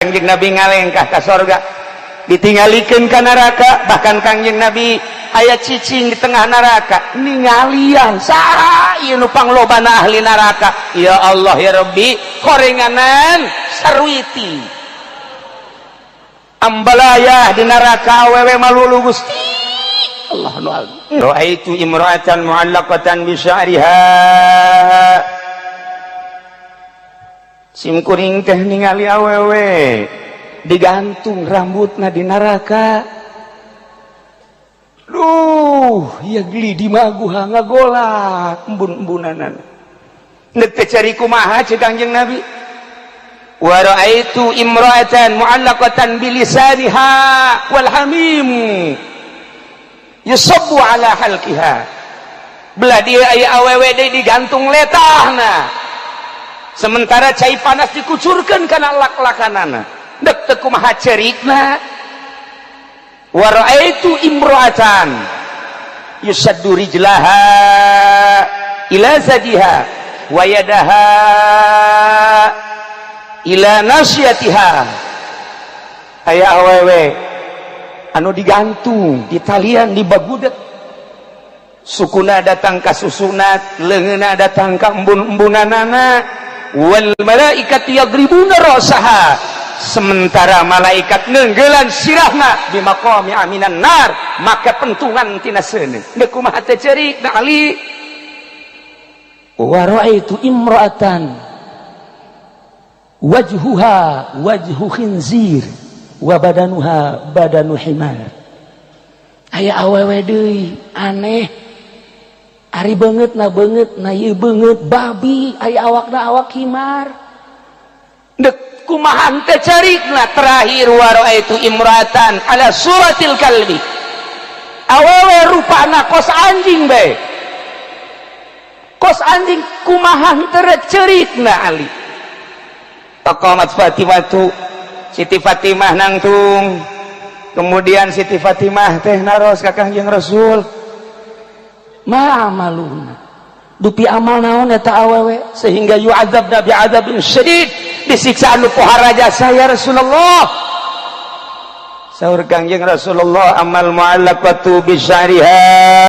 Kangjeng Nabi ngalengkah ka sorga, ditinggalikeun ka neraka. Bahkan Kangjeng Nabi aya cicing di tengah neraka, ningalian saha ieu nu panglobana ahli neraka. Ya Allah, ya Rabbi, horenganan sarwiti ambalayah di neraka, awewe malulu. Gusti Allah nu agung. Ra'aitu imra'atan mu'allaqatan bi sya'riha. Sim kuring teh ningali awewe digantung rambutna di neraka. Duh ya, geli di maguha ngagolak embun-embunanan. Nek teh cari kumaha cek Kangjeng Nabi. Wa ra'aitu imra'atan mu'allaqatan bilisaniha wal hamim yusabbu ala halqiha. Belah dia aya awewe deui digantung letahna, sementara cai panas dikucurkan kana lak-lakanana. Dek teu kumaha cerikna. Wa ra'aitu imra'atan yusaddu rijlaha ila zadiha wa yadaha ila nasiyatiha. Aya awewe anu digantung di talian di bagudet, sukuna datang ka susunat, leungeunna datang ka embun-embunanana. Wal malaikatu yadribuna ra'saha, sementara malaikat nenggelan sirahna bi maqami aminan nar, maka pentungan tina seuneu. Deuk kumaha teh ceurik na Ali. Wa ra'aitu imra'atan wajhuha wajhu khinzir wa badanuha badanu himar. Aya awewe deui aneh, ari beungeut na beungeut na ieu beungeut babi, aya awakna awak himar. Dek kumaha teh carikna. Terakhir, wa raaitu imra'atan ala suratil kalbi. Awewe rupana kos anjing bae, kos anjing, kumaha teu cerikna Ali. Faqamat Fatimatu, Siti Fatimah nangtung. Kemudian Siti Fatimah teh naros ka Kangjeng Rasul, ma amaluna, dupi amal naon eta awewe sehingga yu'adzabna bi'adzabin syadid, disiksa anu pohara jasa, ya Rasulullah? Saur Kangjeng Rasulullah, amal mu'allaqatu bisyariha.